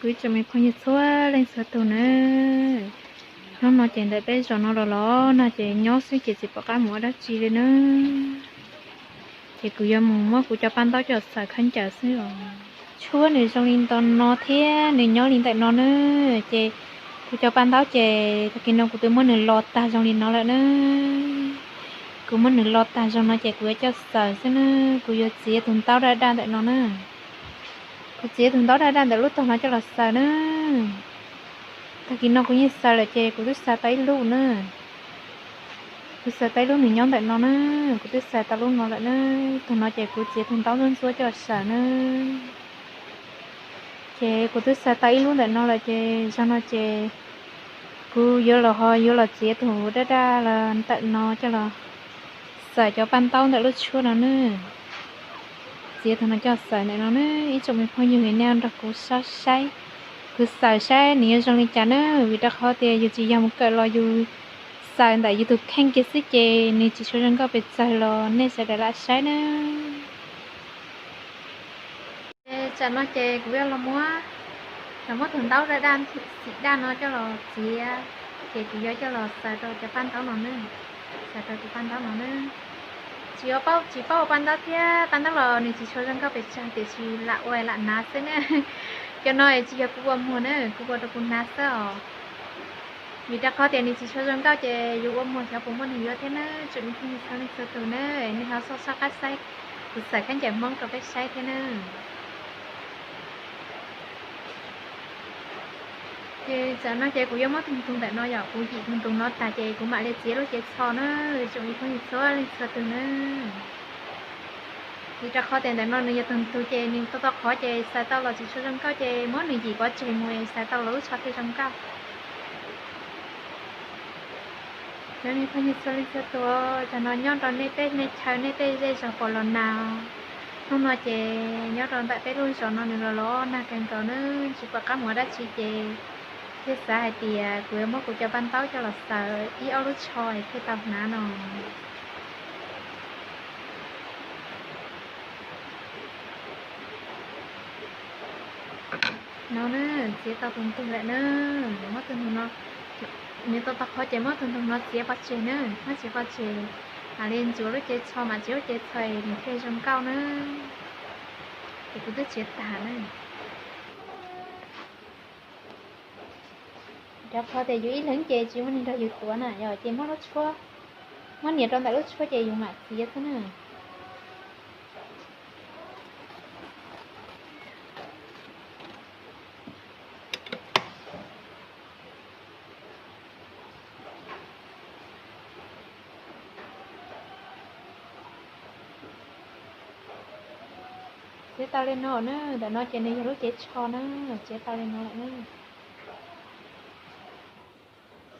Kuv ib tsoom me phooj ywg txhua leej txhua tus na, hnub no ces ntawm peb zos no los los no ces nyob xwb ces tsis pom qab mus ua dab tsi li na. Ces kuv yuav mus muab kuv cov paj ntaub coj xaws khaub ncaws xwb os. Tshuab nws zoo li ntawm no thiab nws nyob li ntawm no na, ces kuv cov paj ntaub ces tag kis no kuv twb muab nws lo tag zoo li no lawm na. Kuv muab nws lo tag zoo no ces kuv yuav coj xaws xwb na. Kuv yuav txiav tus ntaub daj daj ntawm no na. Kuv txiav tus ntaub daj daj ntawm lub tog no coj los xaws na. Tag kis no kuv yeej xaws lawm ces kuv twb xaws tau ib lub na. Kuv xaws tau ib lub nws nyob ntawm no na. Kuv twb xaws tau lub no lawm na. Tog no ces kuv txiav tus ntaub ntxuab ntxuab coj los xaws na. Ces kuv twb xaws tau ib lub ntawm no lawm ces zaum no ces kuv yuav los ho yuav los txiav tus daj daj los ntawm no coj los xaws cov paj ntaub ntawm lub tshuab no na. Txiav tus no coj xaws ntawm no na. Ib tsoom me phooj ywg nej nrog kuv sab saib, kuv xaws saib nws yuav zoo li cas na, vim rau qhov tias yus tsis yog mus kawm los yus xaws ntawm yus tus kheej kiag xwb ces nws tsis tshua zoo nkauj pes tsawg los nej sawv daws lam saib na. Ces tsam no ces kuv yuav los muab, los muab tus ntaub daj daj xim daj no coj los txiav, ces kuv yuav coj los xaws rau cov paj ntaub no na. Xaws rau cov paj ntaub no na. Tsis ua paub, tsis paub ua paj ntaub thiab, paj ntaub los nws tsis tshua zoo nkauj pes tsawg tiam sis lam ua lam hnav xwb na. Cov no tsis yog kuv ua muag na, kuv ua rau kuv hnav xwb os. Vim rau qhov tias nws tsis tshua zoo nkauj ces yus ua muag xyov puas muaj neeg yuav thiab na. Tsoom me phooj ywg txhua leej txhua tus na, nej ho soj soj qab saib kuv xaws khaub ncaws Hmoob rau peb saib thiab na. Ces tsam no ces kuv yuav muab tus ntug ntawm no, yog kuv yim tus ntug no tag ces kuv mam li txiav lub cev tsho na, tsoom me phooj ywg txhua leej txhua tus na. Vim rau qhov tias ntawm no nws yog tus ntug ces nws tau tau qhov ces xaws tau los tsis tshua zoo nkauj ces muab nws yim pov tseg mus xaws tau los lub tsho thiaj zoo nkauj. Cov me phooj ywg txhua leej txhua tus, tsam no nyob rau nej tej me chaw nej tej zej zog puas los nag. Hnub no ces nyob rau ntawm peb lub zos no nws los los nag kawg nkaus na, tsis pom qab mus ua dab tsi ces thiaj xav hais tias kuv yuav muab kuv cov paj ntaub coj los xaws ib ob lub tsho thiaj tau hnav no. No na, txiav tau tus ntug lawm na, muab tus ntug no, nws tau tau qhov ces muab tus ntug no txiav pov tseg na, muab txiav pov tseg, mam li ntxuav lub cev tsho mas txiav lub cev tsho nws thiaj zoo nkauj na. Ces kuv twb txiav tag na. Rau qhov tias yus ib leeg ces tsis muaj neeg nrog yus tuav na, yog ces muab lub tshuab, muab nias rau ntawm lub tshuab ces yus mam txiav xwb na. Txiav tau li no na, ntawm no ces nws yog lub cev tsho na, txiav tau li no lawm na.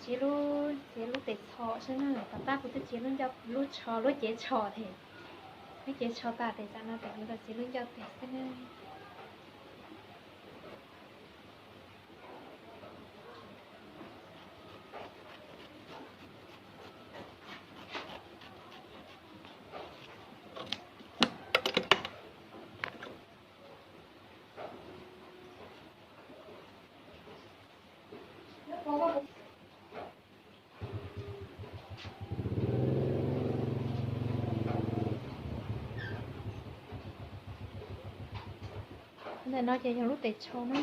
Txiav lub, txiav lub tes tsho xwb na, tom qab kuv twb txiav lub ncauj, lub tsho, lub cev tsho thiab. Lub cev tsho tag tes tam no tes kuv txiav lub ncauj tes xwb na. Ntawm no ces yog lub tes tsho na.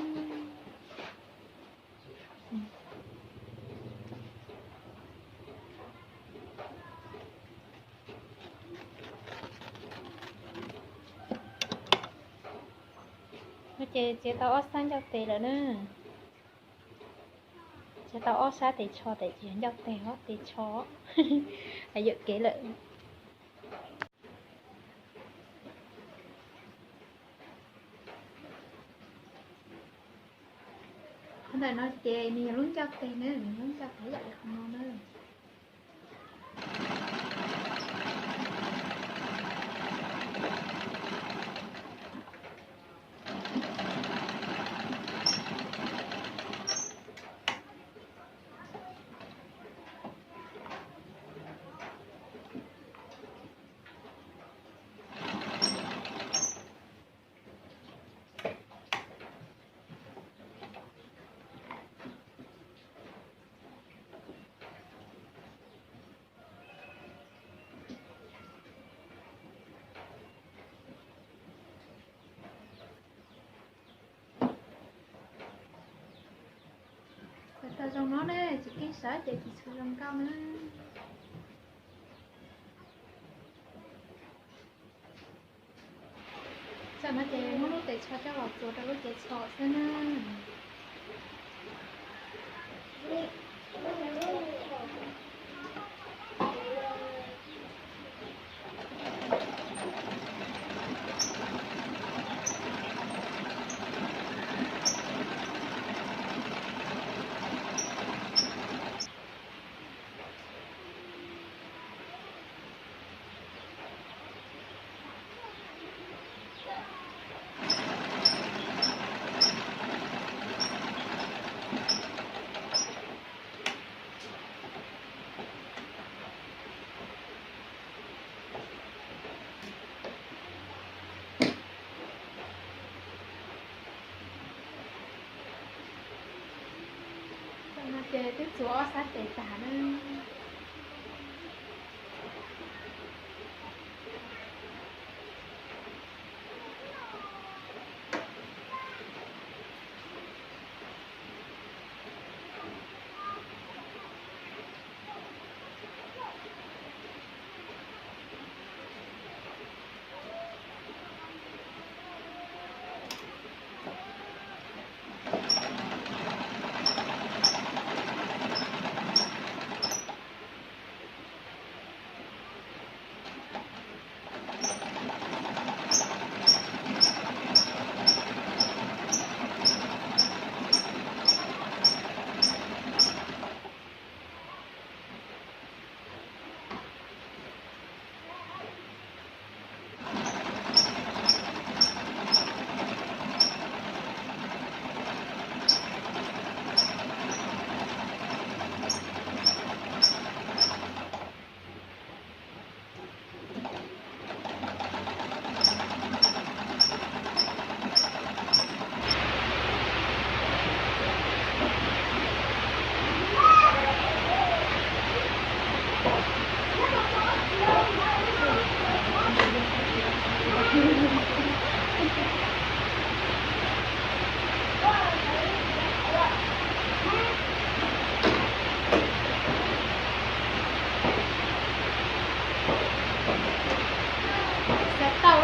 No ces txiav tau ob sab ncauj tes lawm na. Txiav tau ob sab tes tsho tes ces yog ncauj tes, ob tes tsho, yuam kev lawm. Qhov ntawm no ces nws yog lub ncauj tes na, lub ncauj tes yam li qhov no na. Tau zoo no ne, tsis keeb sawv ces tsis tshua zoo nkauj na. Tam no ces muab lub tes tsho coj los txuas rau lub cev tsho xwb na. Tam no ces twb txuas ob sab tes tag na. Xav tau,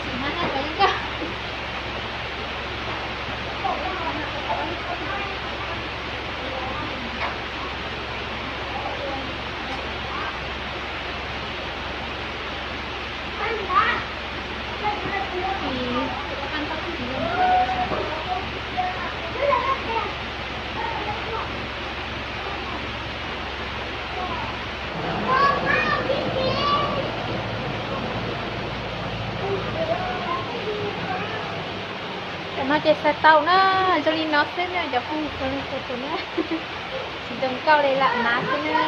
tsis hmab nyob cov yeej kawg. Tam no ces xav tau na, zoo li no xwb na cov phooj ywg txhua leej txhua tus na. Tsis zoo nkauj li lam hnav xwb na.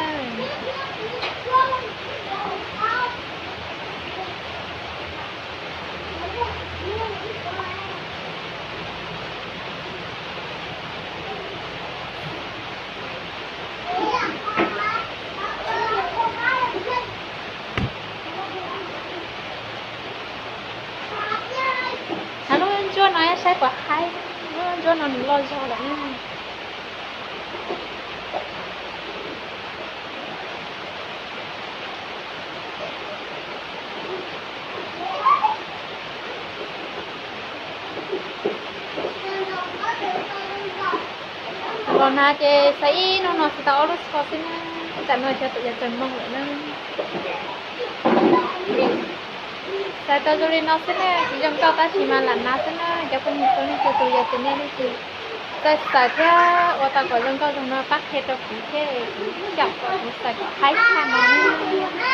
Hnav lub ntsuab no saib puas haib, lub ntsuab no nws loj zog lawm na. Los na ces xav ib hnub no xav tau ob lub tsho xwb na, tam no cov tuam yam txawm moog lawm na. Xav tau zoo li no xwb na, tsis zoo nkauj tab sis mas lam hnav xwb na. Cov phooj ywg txhua leej txhua tus yog tias nej leej twg txawj xaws thiab ua tau kom zoo nkauj zoo no pab qhia rau kuv thiab, kuv xyaum kom kuv xaws kom haib tshaj no na.